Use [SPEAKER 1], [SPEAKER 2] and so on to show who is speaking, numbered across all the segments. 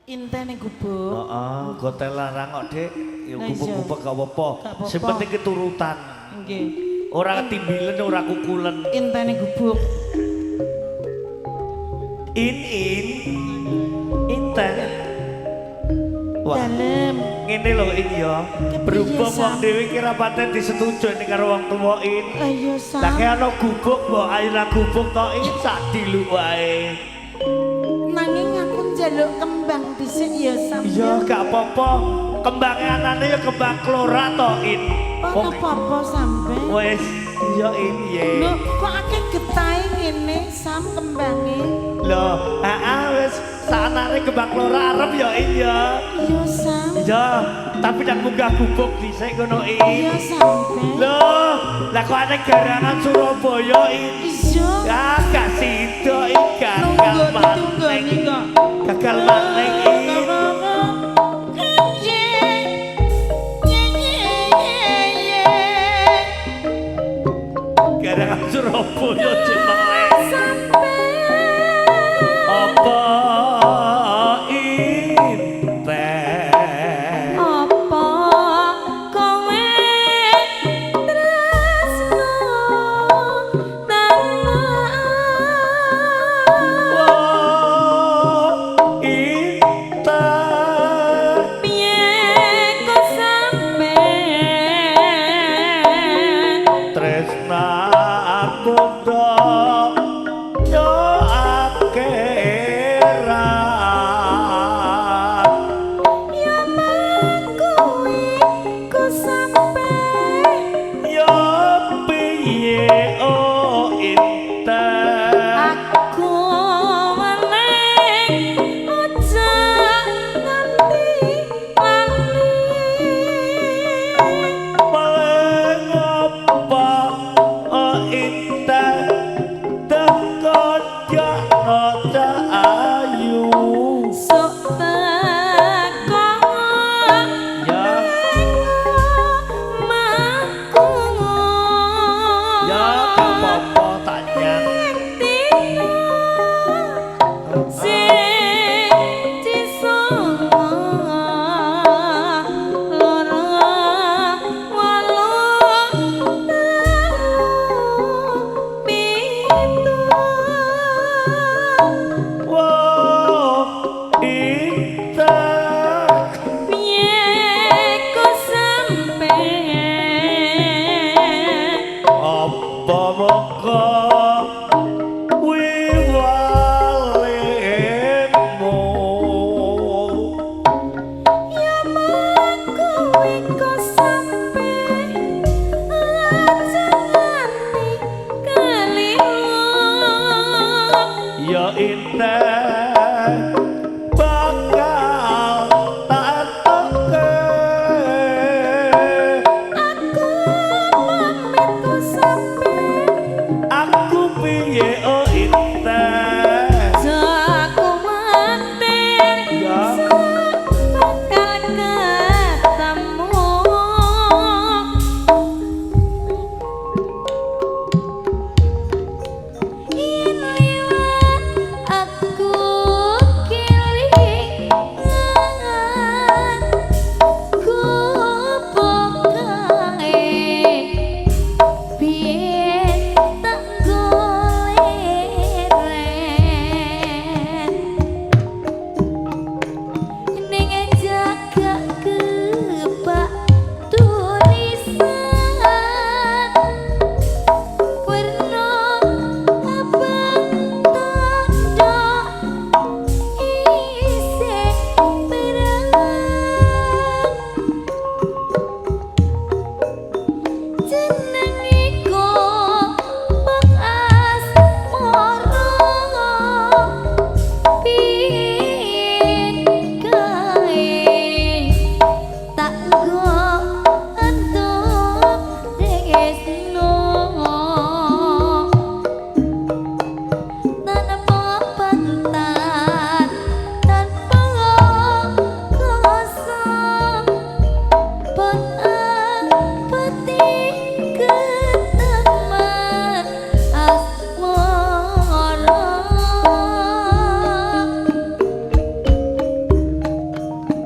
[SPEAKER 1] Intene gubuk.
[SPEAKER 2] Heeh, gotel larang kok, Dik. Ya
[SPEAKER 1] Lah iya.
[SPEAKER 2] gubuk-gubuk gak apa-apa.
[SPEAKER 1] Gak apa-apa.
[SPEAKER 2] Sing penting keturutan.
[SPEAKER 1] Nggih.
[SPEAKER 2] Ora ketimbilen, ora kukulen.
[SPEAKER 1] Intene gubuk.
[SPEAKER 2] In in inten. Wah,
[SPEAKER 1] Dalem.
[SPEAKER 2] Ngene lho In ya.
[SPEAKER 1] Kepiye,
[SPEAKER 2] Berhubung
[SPEAKER 1] Sam?
[SPEAKER 2] wong dhewe ki ra paten disetujoni karo wong tuwa In.
[SPEAKER 1] Lah iya, Sam.
[SPEAKER 2] Lah kaya ana gubuk mbok ayo nang gubuk to In sak diluk wae.
[SPEAKER 1] Nanging aku njaluk kembang dhisik ya, Sam.
[SPEAKER 2] Iya, gak apa-apa. Kembange anane ya kembang klora to In.
[SPEAKER 1] Ora apa-apa sampe.
[SPEAKER 2] Wis, iya In ye.
[SPEAKER 1] Lho, kok akeh getahe ngene, Sam, kembange?
[SPEAKER 2] Lho, heeh wis sanane kembang klora arep ya In ya.
[SPEAKER 1] Iya, Sam.
[SPEAKER 2] Iya, tapi nang munggah gubuk dhisik ngono In.
[SPEAKER 1] Iya, sampe.
[SPEAKER 2] Lho, lah kok ana garangan Surabaya In.
[SPEAKER 1] Iya.
[SPEAKER 2] Ya gak sido In gagal
[SPEAKER 1] Nunggu
[SPEAKER 2] maning.
[SPEAKER 1] ditunggoni kok.
[SPEAKER 2] Gagal maning In.
[SPEAKER 1] Ye ye ye ye.
[SPEAKER 2] Garangan Surabaya jenenge.
[SPEAKER 1] Sampe.
[SPEAKER 2] Apa inten?
[SPEAKER 1] Apa kowe tresno tenan?
[SPEAKER 2] Oh, inten.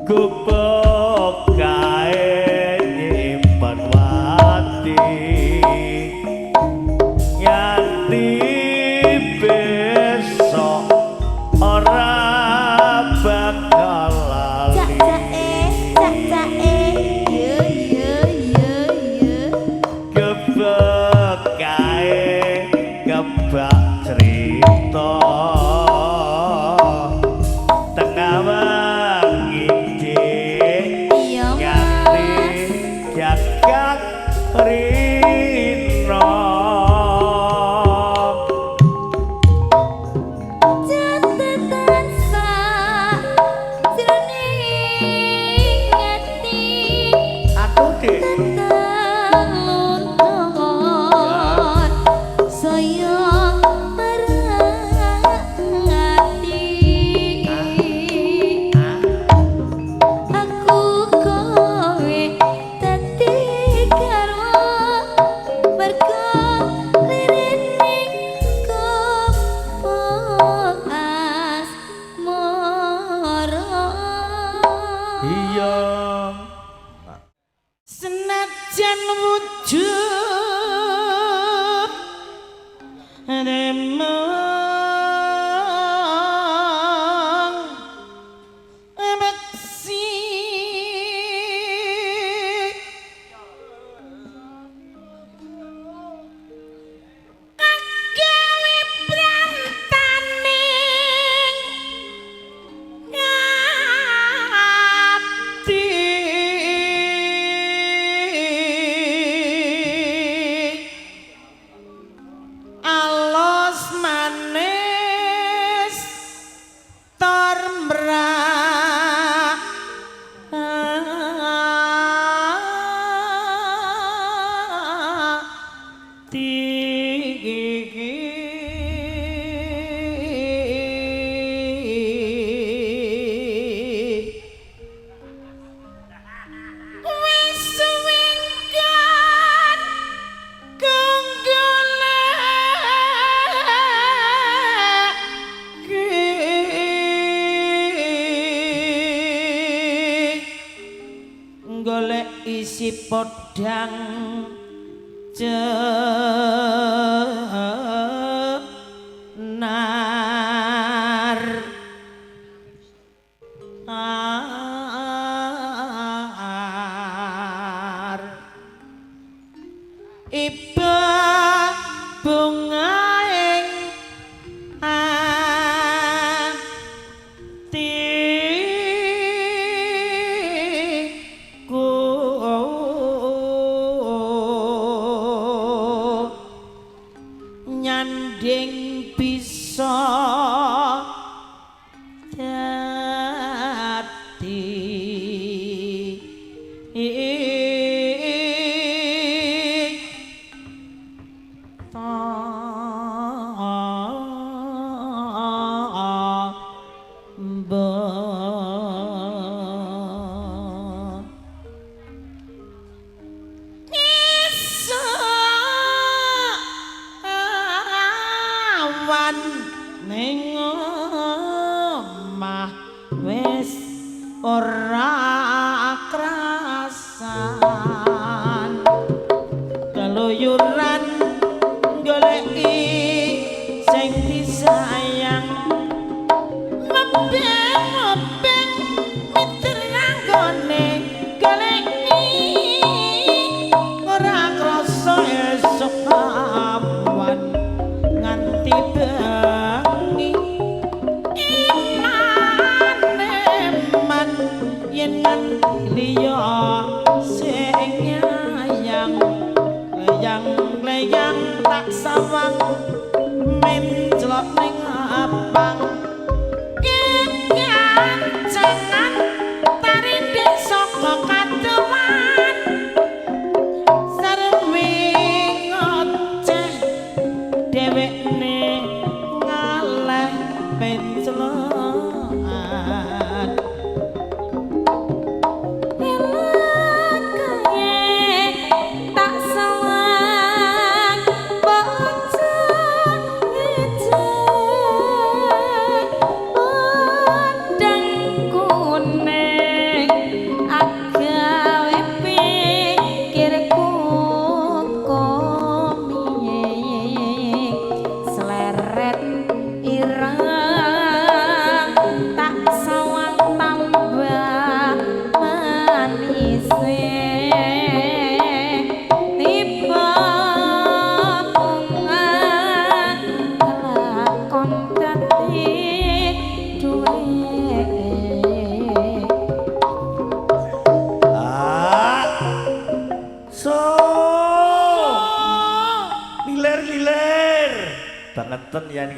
[SPEAKER 2] Gubuk kae nyimpen wati nganti besok ora bakal
[SPEAKER 1] Cak
[SPEAKER 2] lali.
[SPEAKER 1] Cak e, cak cak e, yo yo yo yo.
[SPEAKER 2] Gebek kae kebak cerita tengah wengi dik
[SPEAKER 1] Iya,
[SPEAKER 2] nganti
[SPEAKER 1] Mas.
[SPEAKER 2] Jagat rino.
[SPEAKER 1] Catatan sak jroning ati.
[SPEAKER 2] Aku dik.
[SPEAKER 1] Teteluntur saya merhati. Aku kowe dadi garwa mergo lirene gubuk asmara.
[SPEAKER 2] Iya.
[SPEAKER 1] Senajan wujud remang beksi agawe prantaning ati, alos manis tor mrati. Wis suwengkan kenggoleki, golek isi podang jenar ar iba bunga ing atiku nyanding bisa dadi tombo. Esuk awan ning omah wis ora krasan, keluyuran goleki sing disayang, mebeng-mebeng miteranggone goleki, ora krasa esuk awan nganti bengi. Iman eman yen nganti liya sing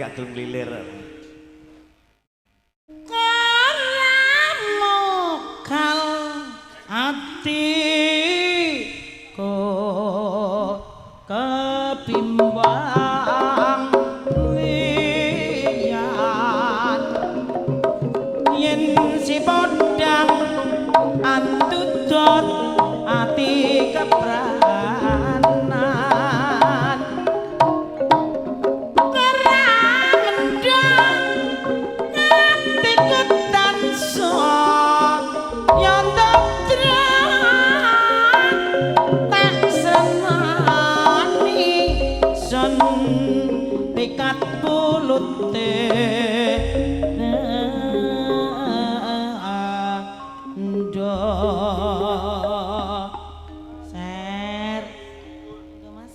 [SPEAKER 2] gak gelem lilir.
[SPEAKER 3] Kal ati ko kebimbang liyan yen si podang antudot ati kebranan kerang atiku tansah yandra tak senani sun pikat pulute ndo ser.
[SPEAKER 1] Mas.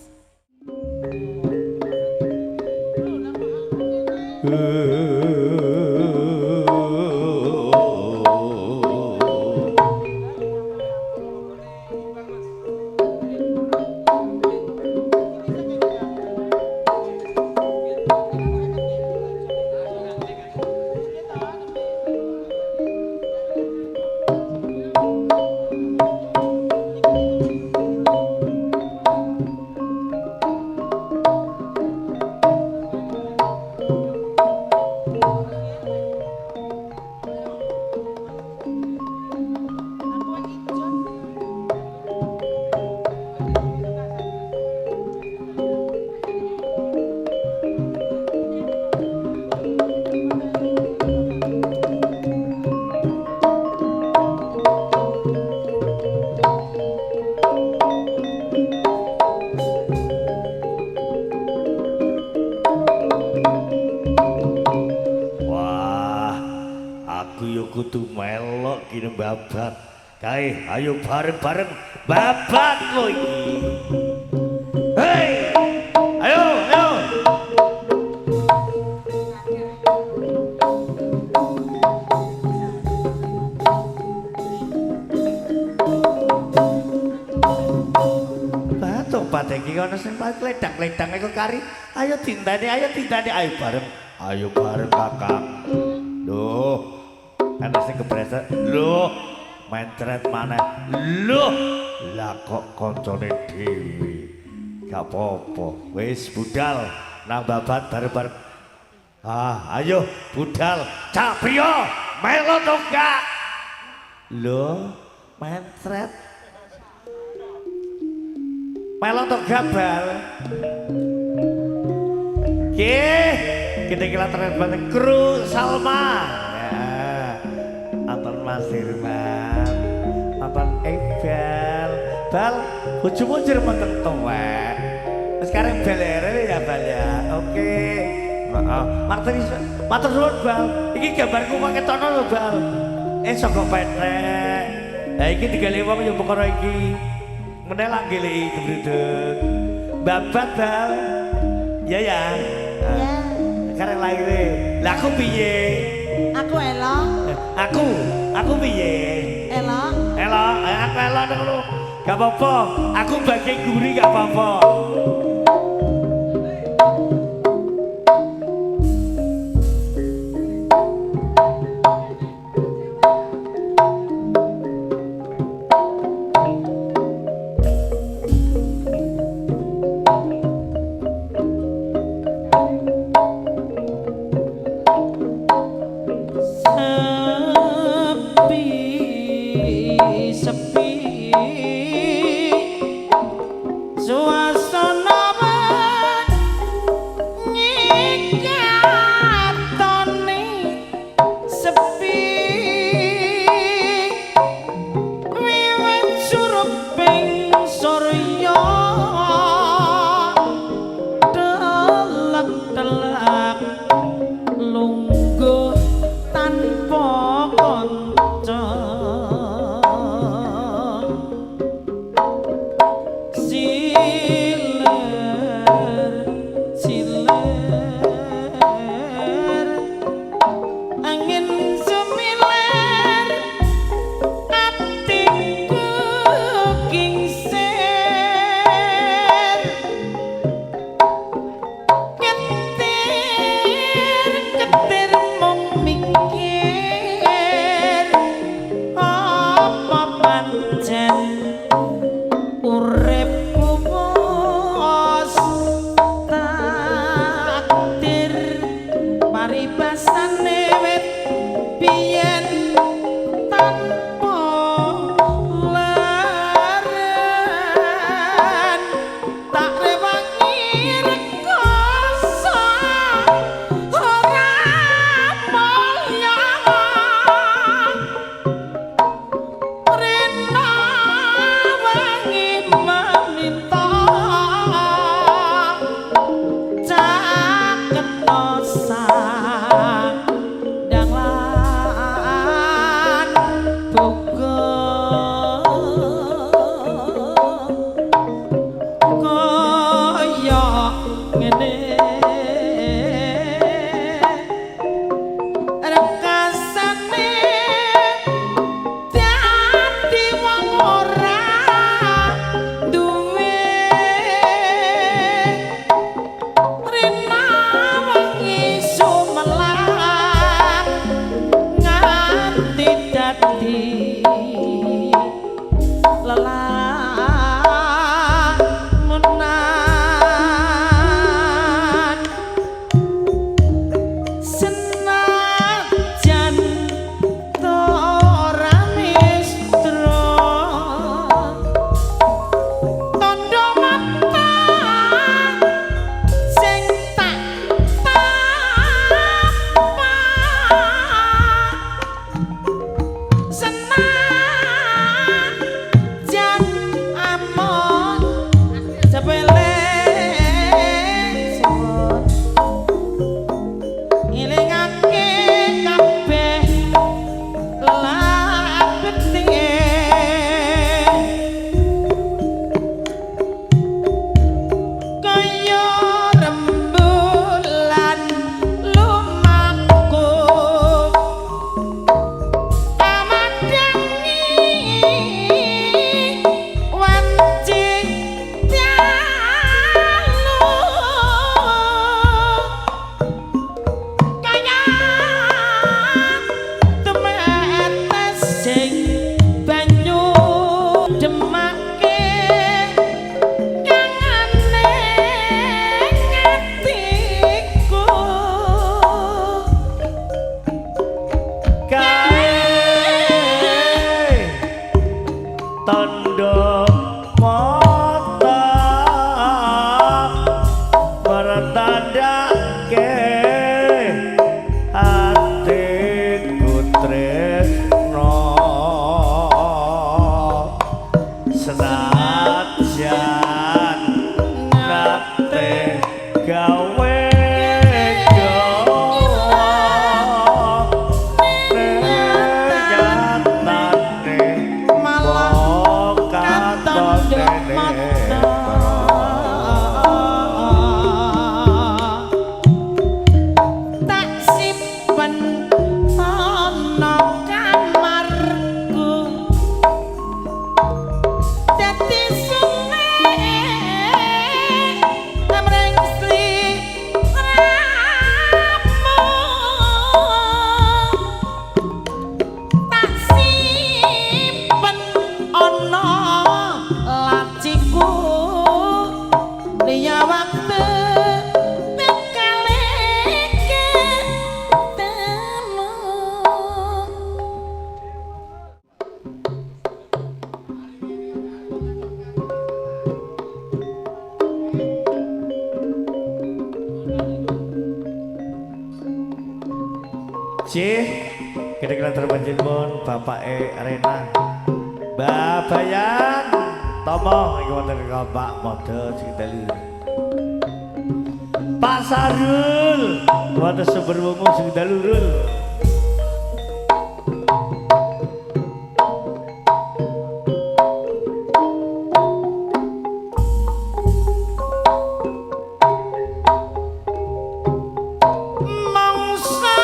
[SPEAKER 2] Wah, aku yo kudu melok kene babat. Kae, ayo bareng-bareng babat lo iki. Hei! Ayo, ayo. Batok batek iki ana sing ledak-ledang iku kari. Ayo tintane, ayo tintane, ayo bareng. Ayo bareng Kakang. Loh, ana sing kebreset. Loh, mencret maneh. Loh, lah kok koncone dhewe. Gak apa-apa. Wis budal nang babat bareng-bareng. Ah, ayo budal. Cak Priyo, melo to gak? Loh, mencret. Melo to gak, Bal? Oke, kita kira terlibat kru Salma. Ya. Anton Mas Irman, Anton Ebel, Bal, bojomu jer meteng tuwek. Sekarang belere ya Bal ya. Oke. Heeh. Matur matur suwun Bal. Iki gambarku kok ketono lho Bal. Saka petek. Lah iki digali wong ya perkara iki. Meneh lak goleki gembruduk. Babat Bal. Ya ya.
[SPEAKER 1] Ya.
[SPEAKER 2] Sekarang lahir. Lah aku piye?
[SPEAKER 1] Aku elok,
[SPEAKER 2] Aku piye?
[SPEAKER 1] elok.
[SPEAKER 2] Elok, aku elok nang ngono. Gak apa-apa, aku bagi guri gak apa-apa.
[SPEAKER 3] Sepi sepi suasana. Dadi lelamunan senajan ora mistro tondo mata sing tak tapa senajan amon sepele ngelingake kabeh labete kaya rembulan lumaku amadhangi wanci dalu kaya temetes sing banyu demake kangane atiku.
[SPEAKER 2] Kae tondo mata mertandake atiku tresno senajan nate gawe gawa nyatane
[SPEAKER 3] malah
[SPEAKER 2] katon
[SPEAKER 3] katondo mata. Tak simpen ana kamarku dadi sungai amreng sliramu tak simpen ana laciku liya waktu bekale ketemu.
[SPEAKER 2] Cih, kira-kira terbanjir pun Bapak E Rena. Babayan Tomo iki wonten Pak Modho Sing dalu. Pak Sarul wonten Sumberwungu sing dalu Rul.
[SPEAKER 3] Mangsa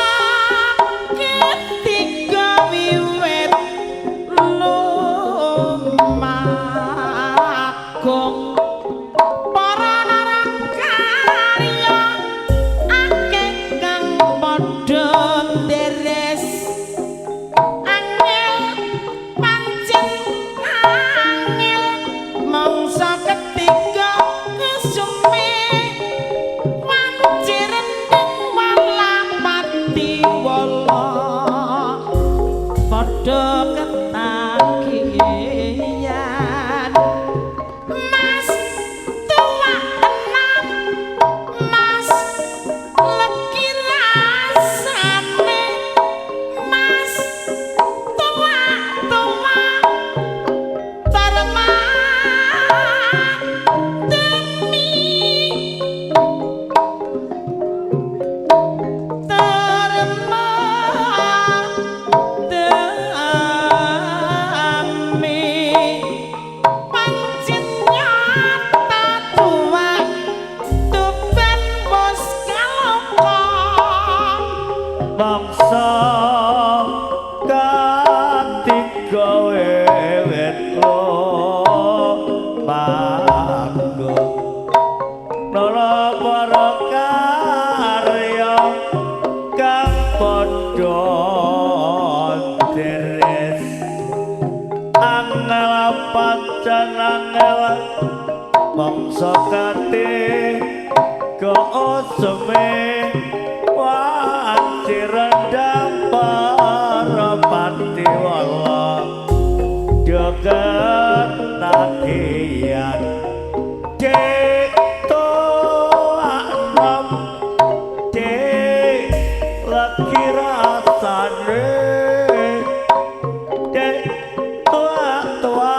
[SPEAKER 3] ketiga wiwit lumagung para narakarya akeh kang padha deres angel pancen angel mangsa ketiga kesume wanci rendeng walapati wala padha ketagihan. Mas tua enam mas legi rasane mas tua tua tarma demi tarma demi pancen nyata tua tuban bos kaloko.
[SPEAKER 2] Mangsa katiga wiwit lumagung nara para karya kang padha deres. Pancen angel mangsa ketiga useme wanci rendang para patiwala joget tagihan dek toanom dek lagi rasane dek tua tua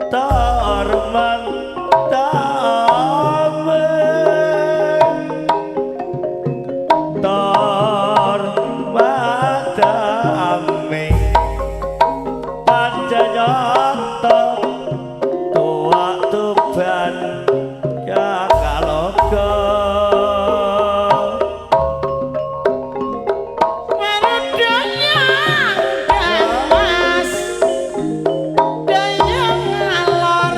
[SPEAKER 2] tarman tame tarman tame pancayata tua tuban ya kaloga.
[SPEAKER 3] Dayang Mas, dayang alor,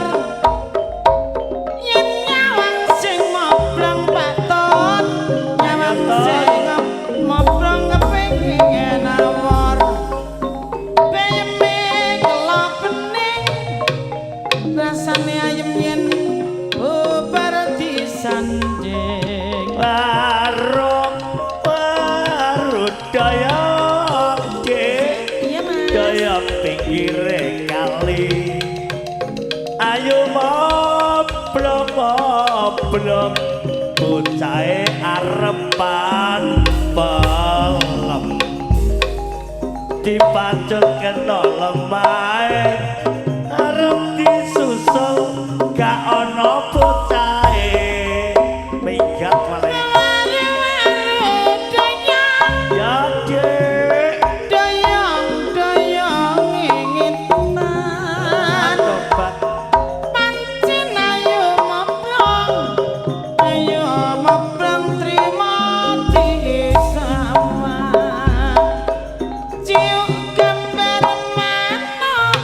[SPEAKER 3] yen nyawang sing moblong baton, nyawang sing moblong kepengin awor. Bayeme kelo bening, rasane ayem yen bubar disanding.
[SPEAKER 2] Warung waru dayang dek
[SPEAKER 1] Iya Mas.
[SPEAKER 2] Dayang pinggire kali ayo moblong moblong bocahe arepan pelem dipacut kena lemahe arep disusul gak ana bocahe minggat malah.
[SPEAKER 3] Waru dayang,
[SPEAKER 2] Ya dek.
[SPEAKER 3] Dayang dayang ingitan.
[SPEAKER 2] Tobat.
[SPEAKER 3] Pancen ayo moblong, ayo moblong trimo disawang. Ciuk gambar manuk,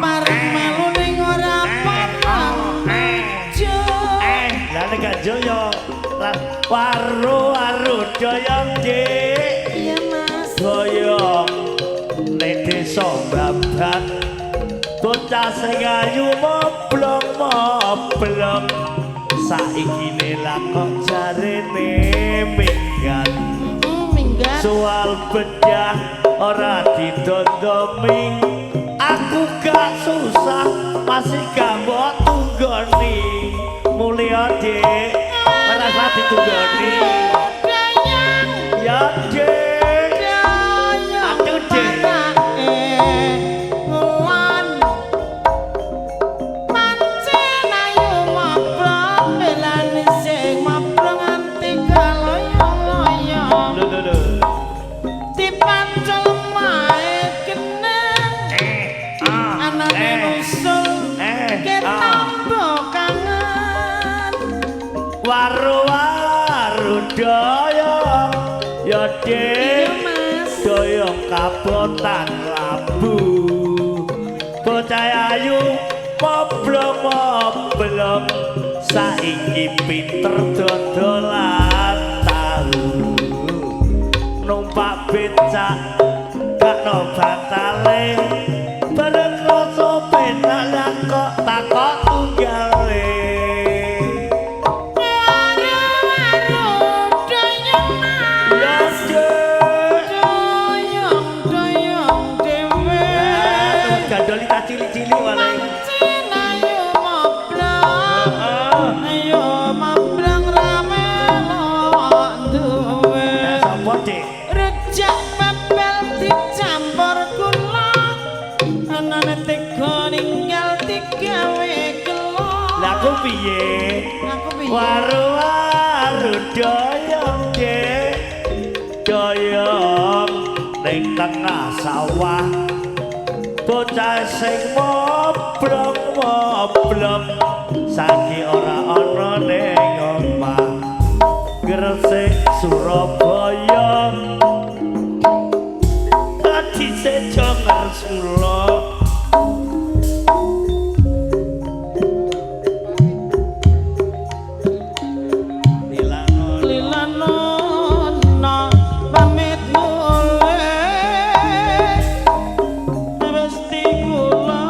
[SPEAKER 3] pareng melu ning ora pareng jo.
[SPEAKER 2] Lah nek gak joyo lah waru waru doyong dik.
[SPEAKER 1] Iya Mas.
[SPEAKER 2] Doyong nek desa babat bocah sing ayu moblong moblong saiki ne lah kok jarene minggat.
[SPEAKER 3] Minggat.
[SPEAKER 2] Soal bedah ora didondomi aku gak susah masih gak mbok tunggoni mulya dik merasa ditunggoni.
[SPEAKER 3] Dayang
[SPEAKER 2] Ya dik.
[SPEAKER 3] dayang.
[SPEAKER 2] Aduh, Dik.
[SPEAKER 3] Parake ngulon. Pancen ayu moblong belani sing moblong nganti kaloyo-loyo.
[SPEAKER 2] Lho lho lho.
[SPEAKER 3] Dipancol mae geneng anane nusul ketombo kangen.
[SPEAKER 2] Waru waru doyong ya
[SPEAKER 1] Iya
[SPEAKER 2] dik.
[SPEAKER 1] Mas.
[SPEAKER 2] Doyong kabotan labu bocah ayu moblong moblong saiki pinter dodolan tahu numpak becak gak no batale bareng rasa penak lah kok takok tunggale.
[SPEAKER 3] Waru dayang
[SPEAKER 2] Ya
[SPEAKER 3] Mas.
[SPEAKER 2] Dik.
[SPEAKER 3] Doyong doyong dhewe.
[SPEAKER 2] Gandoli tak cilik-cilik wae.
[SPEAKER 3] Pancen ayo moblong, ayo moblong rame lok duwe.
[SPEAKER 2] Sapa dik?
[SPEAKER 3] Rujak pepel dicampur gula, anane tega ninggal digawe gelo.
[SPEAKER 2] Lah aku piye?
[SPEAKER 3] Aku piye?
[SPEAKER 2] Waru waru doyong dik. Doyong ning tengah sawah. Bocah sing moblong moblong saiki ora ana ning omah. Gresik Surabaya Adi sejo ngersula. Milano.
[SPEAKER 3] Lilanono pamit mulih mesti kula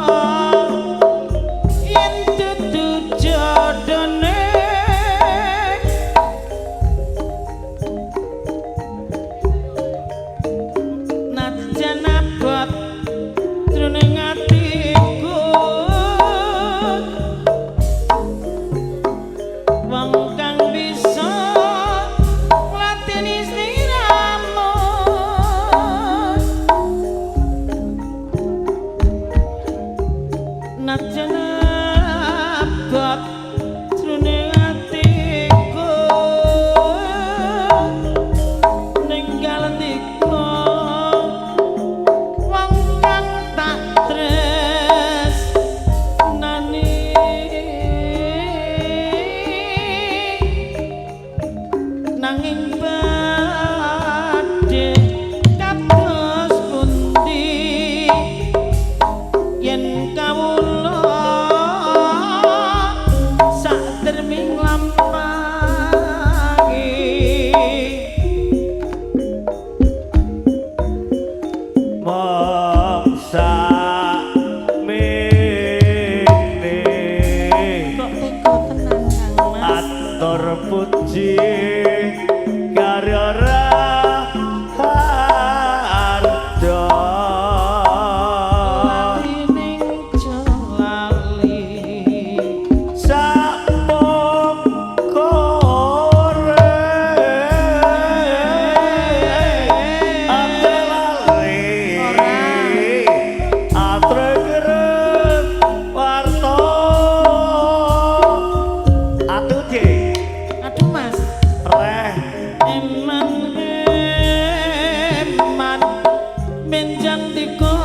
[SPEAKER 3] Benjang tiga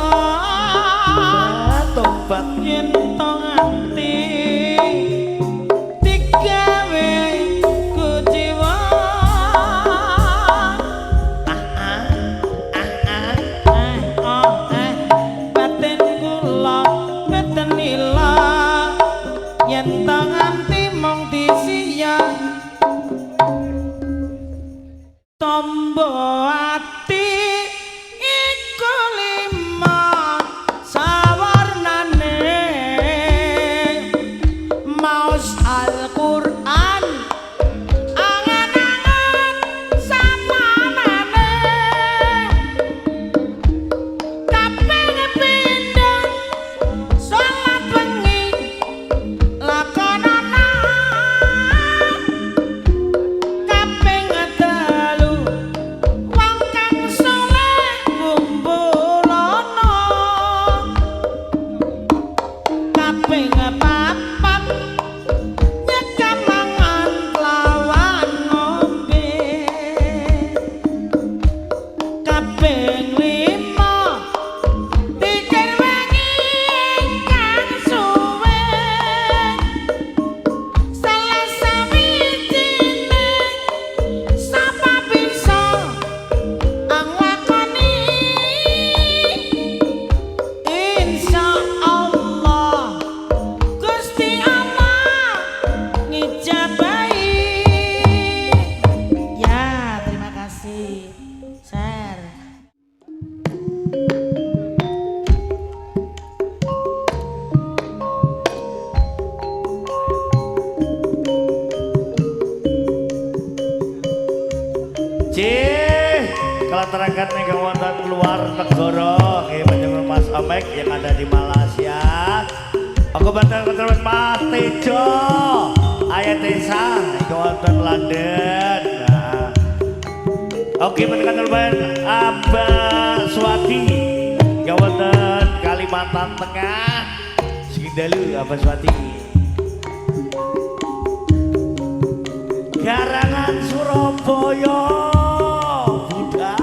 [SPEAKER 2] Tobat
[SPEAKER 3] yen to nganti digawe kuciwa.
[SPEAKER 2] Ah ah ah ah.
[SPEAKER 3] Eh oh eh batin kula mboten lila yen to nganti mung disiya tombo ati iku lima sawarnane maos Al-Qur'an angan-angan samanane kaping pindho salat wengi lakonana kaping telu wong kang saleh kumpulana kaping papat nyekam mangan lawan ngombe kaping lima dikir wengi kang suwe salah sawijine sapa bisa nglakoni. Insya Allah Gusti Allah ngijabahi. Ya, terima kasih. Share.
[SPEAKER 2] Cih, kelaterakan ingkang wonten luar negara nggih panjenengan Mas Omek yang ada di Malaysia. Aku banten keterus Mas Tejo. Ayat Desa ingkang wonten London. Nah. Oke, panjenengan lumayan Abah Swati ingkang wonten Kalimantan Tengah. Sing dalu Abah Swati. Garangan Surabaya budal.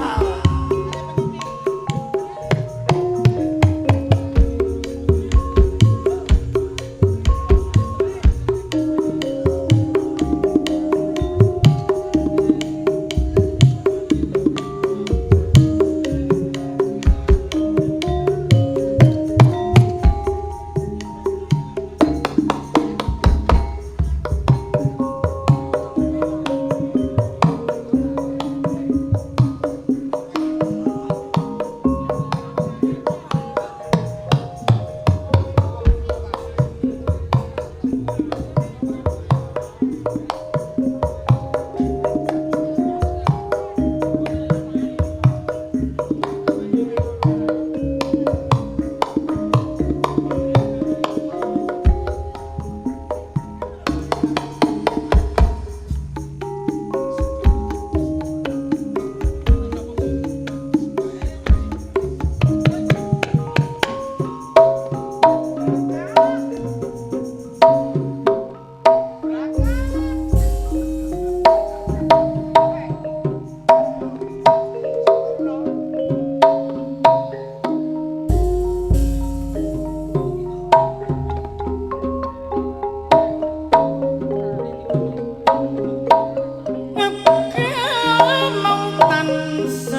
[SPEAKER 3] Mung tansah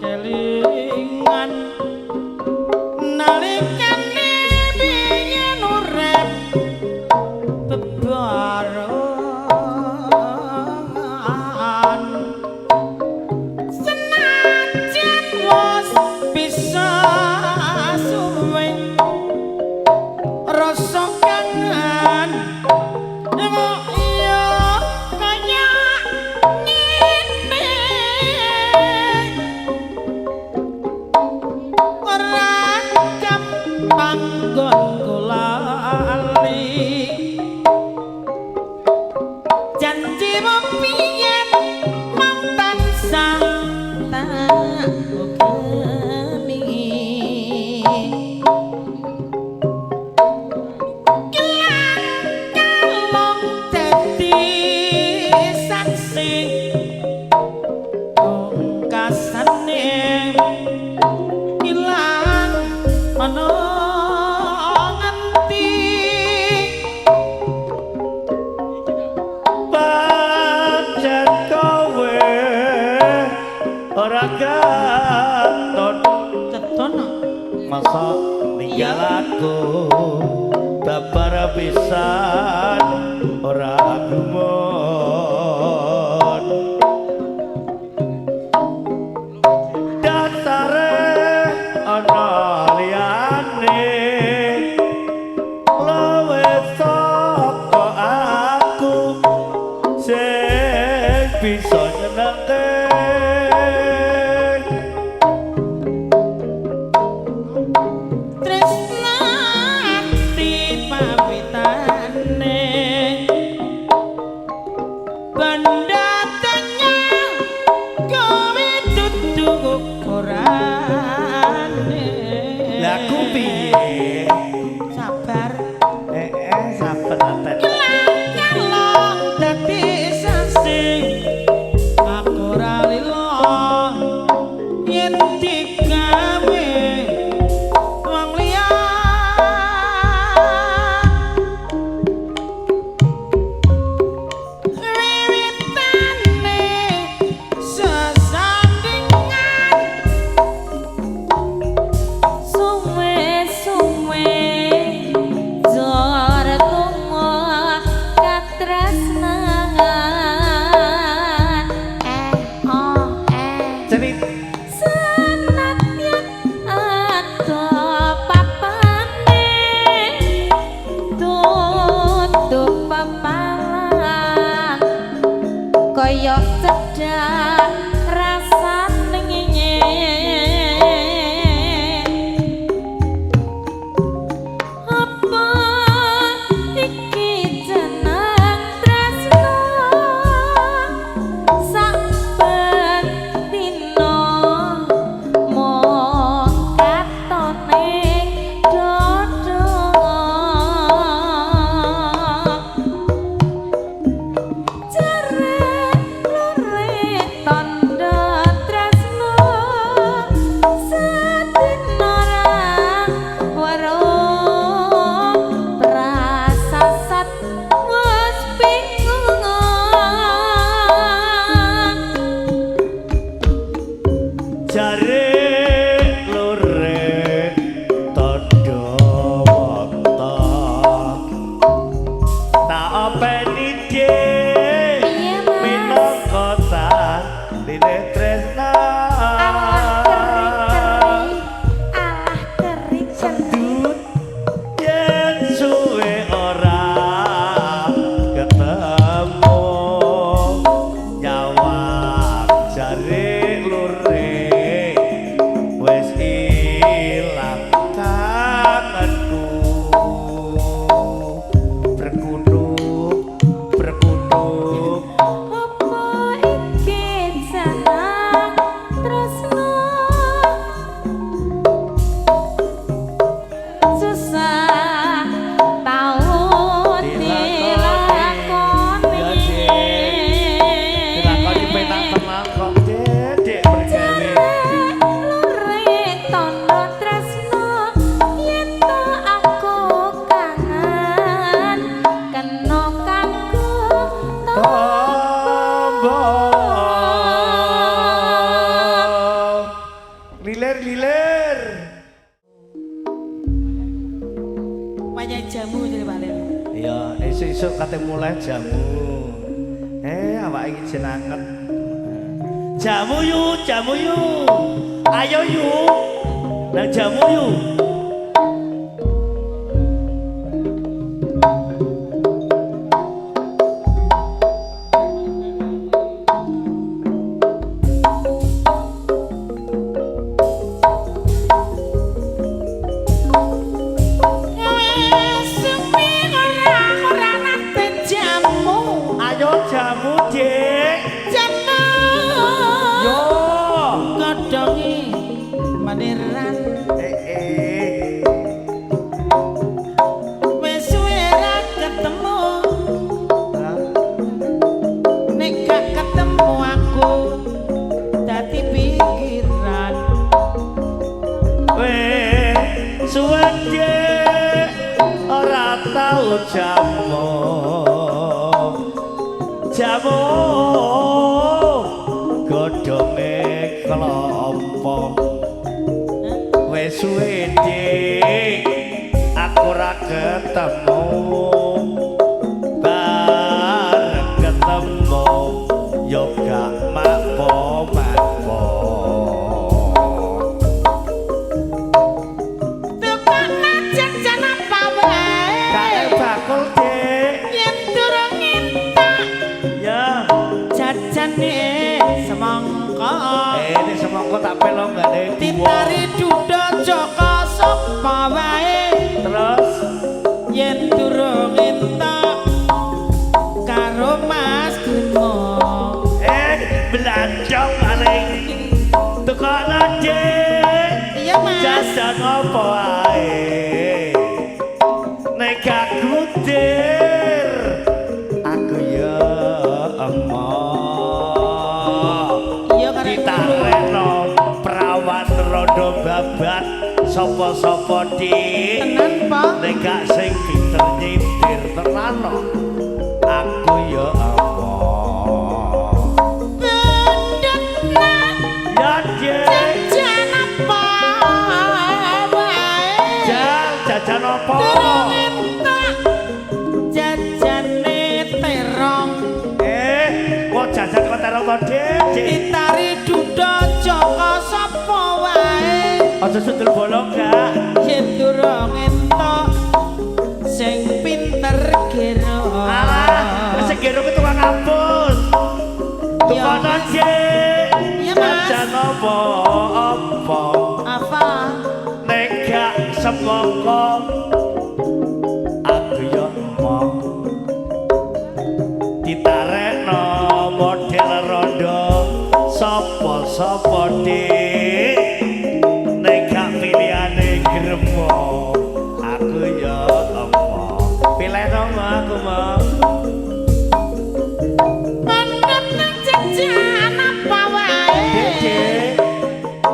[SPEAKER 3] kelingan nalikane biyen urip bebarengan senajan wis bisa suwe rasa kangen kok iya kaya ngene ora gampang nggonku lali janjimu biyen mung tansah
[SPEAKER 1] tak ugemi.
[SPEAKER 3] Gelang kalung dadi saksi pungkasane.
[SPEAKER 2] Ora keton.
[SPEAKER 3] Keton.
[SPEAKER 2] Masa ninggal aku babar pisan ora gumun. Dasare ana liyane luwe saka aku sing bisa nyenengke.
[SPEAKER 3] Tresnati pawitane bandatanya kowe dudu ukurane.
[SPEAKER 2] Lah aku piye?
[SPEAKER 3] Sabar.
[SPEAKER 2] Sabar aten.
[SPEAKER 3] Kalau dadi sasi aku ora lila yen digawe wong liya. Wiwitane sesandingan
[SPEAKER 1] Suwe-suwe jor tuwa katresnan. Eh oh eh.
[SPEAKER 2] Cerit.
[SPEAKER 1] Senadyan ado papane tutup pepalang kaya cedhak rasane. Apa iki jeneng tresno saben dina mung katone dodho. Jare lure tandha tresno sedina ra weruh prasasat wis bingung.
[SPEAKER 2] Jare lore tandha mata tak openi dik
[SPEAKER 1] Piye, Mas?
[SPEAKER 2] Minangka tandine tresna.
[SPEAKER 1] Alah kerik-kerik, alah kerik-kerik.
[SPEAKER 2] Sendut yen suwe ora ketemu nyawang jare lore wis ilang kangenku. Berkunung berkunung.
[SPEAKER 1] Apa iki jeneng tresno susah tau dilakoni.
[SPEAKER 2] Ya, Dik. Dilakoni penak tenan kok, Dik, mergawe.
[SPEAKER 1] Lure tandha tresno yen to aku kangen kena kanggo
[SPEAKER 2] Tombo. Lilir lilir.
[SPEAKER 3] Banyak jamu jadi Pak Lel.
[SPEAKER 2] Iya, esuk-esuk kate mulai jamu. Awake iki jenanget. Jamu yu, jamu yu. Ayo yu. Nang jamu yu.
[SPEAKER 3] Wis suwi ora ora nate jamu.
[SPEAKER 2] Ayo jamu, Dik.
[SPEAKER 3] Jamu.
[SPEAKER 2] Yo.
[SPEAKER 3] Godhonge meniran.
[SPEAKER 2] Eh eh.
[SPEAKER 3] Wis suwe ra ketemu.
[SPEAKER 2] Hah?
[SPEAKER 3] Nek gak ketemu aku dadi pikiran.
[SPEAKER 2] Weh, suwe Dik, ora tau jamu. Jamu godhonge klapa. apa. Wis suwe, Dik, aku ora ketemu. Bareng ketemu yo gak mapo-mapo.
[SPEAKER 3] Tukokno jajan apa wae.
[SPEAKER 2] Gak bakul, Dik.
[SPEAKER 3] Yen durung entuk
[SPEAKER 2] Ya.
[SPEAKER 3] jajane semangka.
[SPEAKER 2] Ini semangka tak pelo gak deh.
[SPEAKER 3] Ditari duda Joko sapa wae.
[SPEAKER 2] Terus
[SPEAKER 3] Yen durung entuk karo Mas Gremo.
[SPEAKER 2] Belancong areng. Tukokno, Dik.
[SPEAKER 3] Iya, Mas.
[SPEAKER 2] Jajan apa ae. Nek gak kudir aku ya emoh.
[SPEAKER 3] Iya, karek
[SPEAKER 2] Ditarekno prawan rondo babat sapa-sapa, Dik.
[SPEAKER 3] Tenan, Pak.
[SPEAKER 2] Nek gak sing pinter nyindir tenan no. Aku ya emoh.
[SPEAKER 3] Bendetna
[SPEAKER 2] Ya, Dik.
[SPEAKER 3] jajan apa wae.
[SPEAKER 2] Jajan apa?
[SPEAKER 3] Durung entuk jajane terong.
[SPEAKER 2] Kok jajan kok terong kok, Dik? Dik?
[SPEAKER 3] Ditari duda Joko sapa wae.
[SPEAKER 2] Aja sundel bolong gak?
[SPEAKER 3] Yen durung entuk sing pinter gero.
[SPEAKER 2] Alah, sing gero ku tukang kampus. Tukono,
[SPEAKER 3] Mas.
[SPEAKER 2] Dik.
[SPEAKER 3] Iya, Mas.
[SPEAKER 2] Jajan apa apa?
[SPEAKER 3] Apa?
[SPEAKER 2] Nek gak semangka aku ya emoh. Ditarekno model rondo sapa-sapa, Dik. Nek gak pilihane gremo aku ya emoh. Pilihno mah aku mah.
[SPEAKER 3] Mendhet nang jajan apa wae.
[SPEAKER 2] Dik, Dik.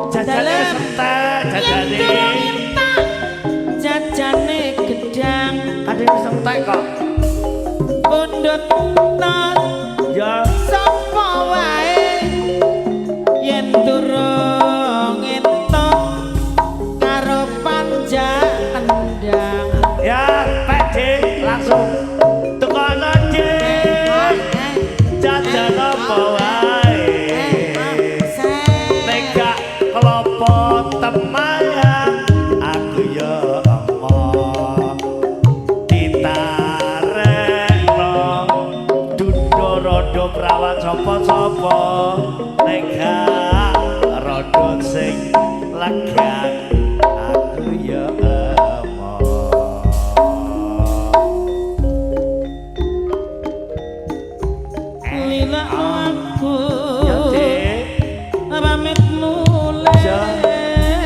[SPEAKER 2] Jajane
[SPEAKER 3] Dalem.
[SPEAKER 2] wis entek,
[SPEAKER 3] Yen
[SPEAKER 2] jajane.
[SPEAKER 3] durung entuk jajane gedang.
[SPEAKER 2] Kadang wis entek kok.
[SPEAKER 3] Pundhut tas
[SPEAKER 2] Ya.
[SPEAKER 3] sapa wae. Yen durung entuk karo panjak tendang.
[SPEAKER 2] Ya, Pak Dik, langsung tukono, Dik. Jajan apa wae. Nek gak klopo temayang aku ya emoh. Ditarekno duda rondo prawan sapa-sapa. Nek gak rondo sing legang aku ya emoh.
[SPEAKER 3] Lila aku
[SPEAKER 2] Ya, Dik.
[SPEAKER 3] pamit mulai.
[SPEAKER 2] Ya.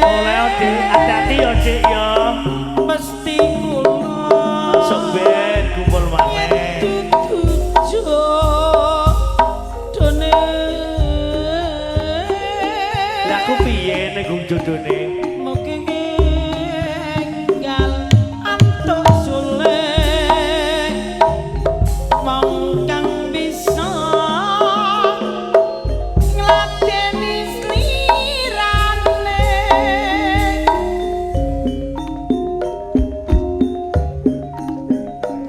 [SPEAKER 2] Oleh, Dik, hati-hati ya, Dik ya.
[SPEAKER 3] Mesti kula
[SPEAKER 2] Sok ben kumpul maneh.
[SPEAKER 3] Jodone.
[SPEAKER 2] Lah aku piye nek gung jodone?
[SPEAKER 3] Mugi enggal antuk sule wong kang bisa ngladeni slirane.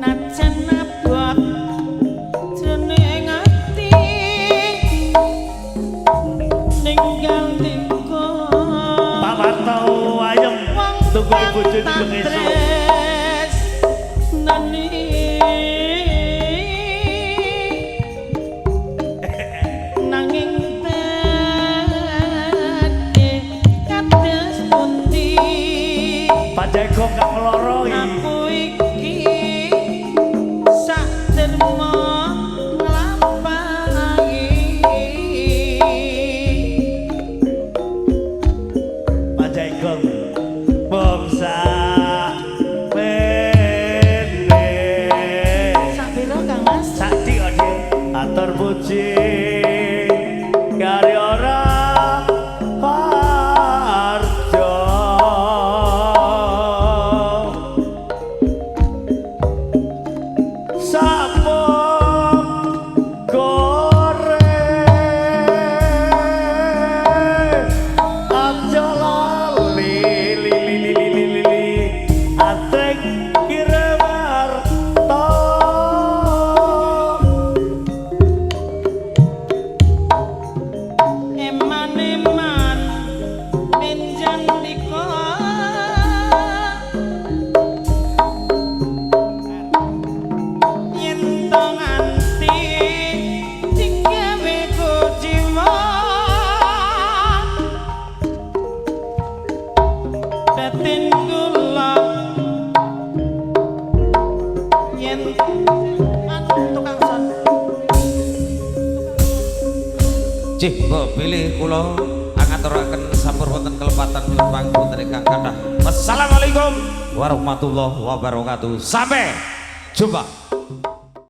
[SPEAKER 3] Najan abot jroning ati ninggal tingkah.
[SPEAKER 2] Pak Marto ayem
[SPEAKER 3] Wong
[SPEAKER 2] tunggu bojo tunggu esuk.
[SPEAKER 3] Nani nanging badhe kados pundi.
[SPEAKER 2] Pak Jago gak ngeloro iki.
[SPEAKER 3] Aku iki sak derma nglampahi.
[SPEAKER 2] Pak Jago bangsa
[SPEAKER 4] Cih, mbok bilih kula angaturaken sampur wonten kelepatan nyuwun pangapunten ingkang kathah. Wassalamualaikum warahmatullahi wabarakatuh. Sampai jumpa.